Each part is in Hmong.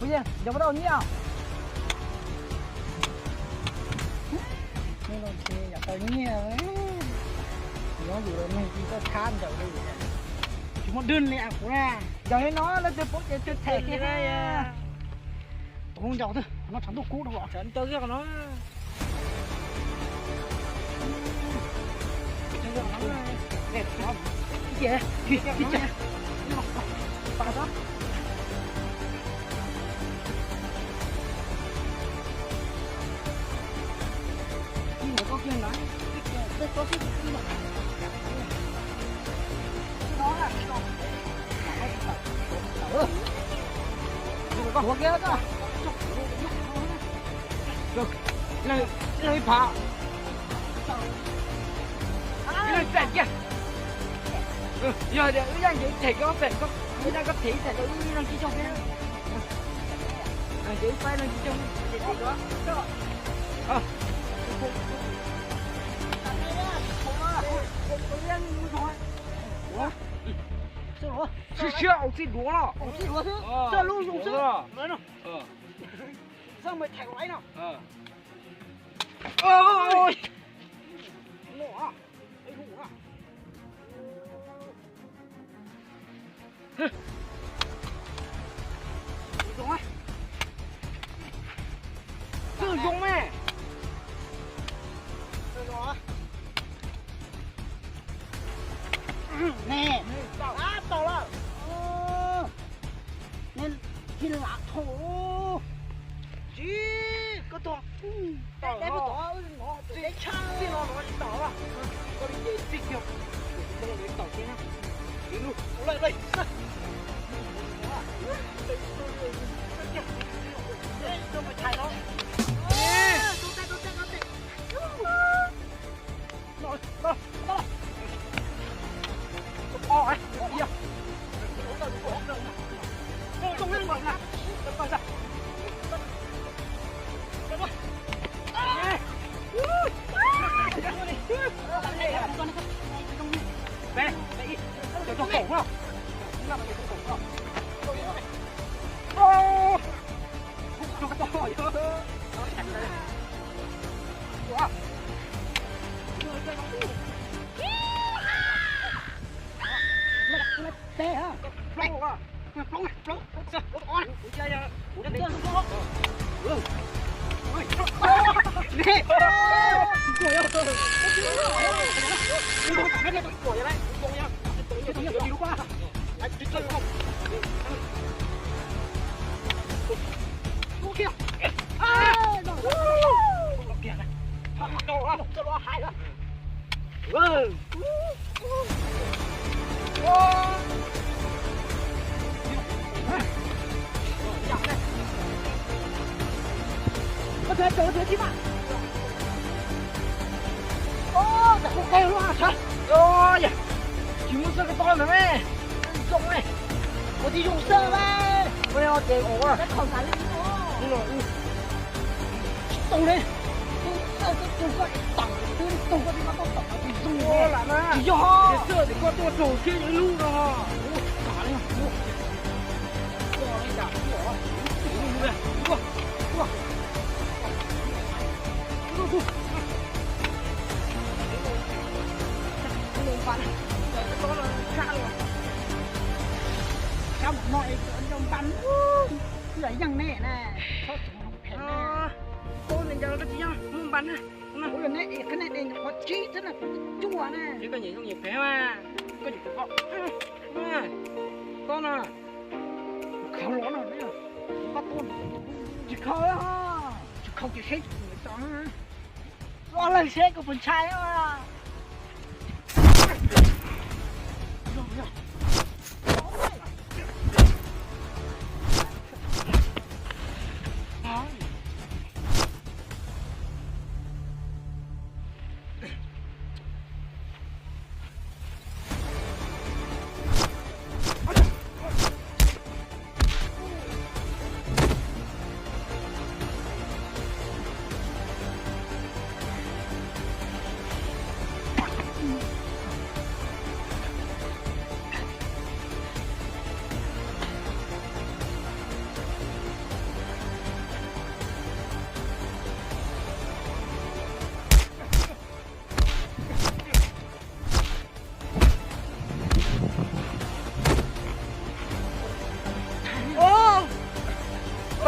Ncaws pas tau nyiaj. Nws los ntshe yam tau nyiaj, nyob yus los neeg tsis txawj tshab ncaws li. Tsis muaj dwg li kuv na. Ncaws li no leej twg paub ces tseg tshem kiag na. Tus ncaws twg no tshav ntuj kub dhau los. Leej ib phav, ib leeg txaim kiag. Yog tias wb yaj ncev them koj txaim, wb yaj koj them ib txaim rau wb leej tib coog thiab. Ces wb faib leej tib coog. Siab siab aus txij duav no. Zoo me. Neb, tab tom lawm. Neb, tsis lam thaum. Tsis, koj tos. Tau, tau, txij no no tsis tau. Koj li ces txij kiag, kuv mus li tau thiab na. Ib lub, lej lej. Tsis muaj xwb koj tau ntawd me. Zoo me. Ua tib zoo xwb me. Ua ces ua. Tsis tau li. Tub txawj tub tug koj es tawm twb tug koj tib mab toj tawm tsis zoo lam na. Tsis yog. Tsis txawj ces koj tuaj raug kiag ib lub no. Ua li cas ua. Ua. Ua. Sab mus no es cov nrau npas yog yeej nej na, txhob txwm phem na. Koj ncaws koj tsis yeej muaj npas na. Kuv yog neb es qhov nej de nyuam qhuav tsib thiab na, kuv twb cuag na. Koj nyiam zoo nyiam phem mas koj nyiam phem koj. Koj na, khaws los no, koj tuaj tsis khaws, tsis khaws ces seb tso. Los leej seb koj puas ntshai.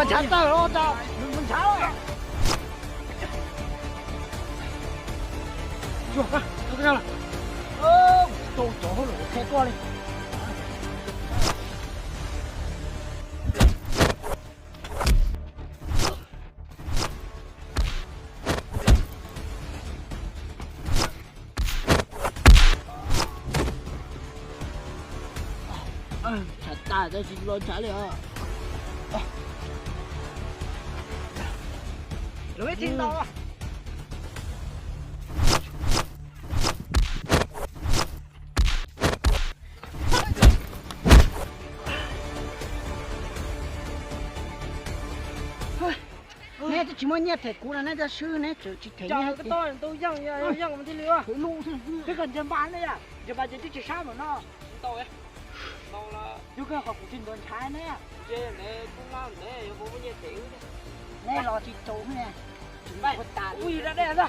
Ntshav tawg los tas, ntshav. Tau cov hauj lwm thiab li. Ntshav tas tab sis los ntshav li os. Lawv ib txhij ntau. Neb twb tsis muaj nyiaj them kuv no neb twb swb, neb tseem tsis them nyiaj. Twb kawg ntshe npa ne, ntshe npa ces twb tsis sab mus no. Yog kawg qhov kuv tsis ntuav ntshav ne. Neb los tsis tau ne. Peb mus yug da dej xwb.